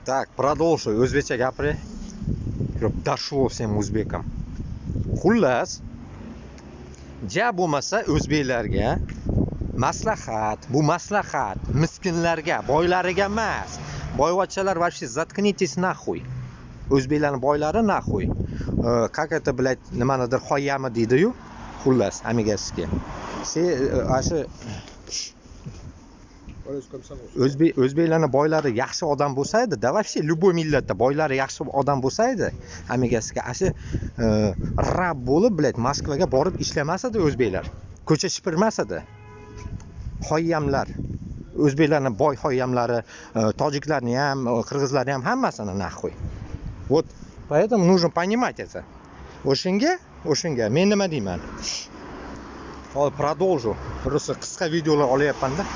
Так, продолжу. O'zbekcha gapiray. Чтоб дошло всем узбекам. Xullas, ja bo'lmasa o'zbeklarga maslahat, bu maslahat miskinlarga, boylariga emas. Boyvachchalar, вообще заткнитесь нахуй. O'zbeklarning boylari нахуй. Как это, блядь, nimanidir Xoyyami deydi-yu. Xullas, amigasiki. Se shu o'zbek, o'zbeklarni boylari yaxshi odam bo'lsa edi да, вообще любой millatda boylari yaxshi odam bo'lsa edi, amigasiga shu раб bo'lib, блядь, Moskvaga borib ishlamas edi o'zbeklar, ko'cha shipirmas edi Xoyyamlar, o'zbeklarni boy xoyyamlari, tojiklarni ham, qirg'izlarni ham, hammasini нахуй. Вот поэтому нужно понимать это. O'shanga men nima deyman, hozir продолжу, просто qisqa videolar olyapmanda.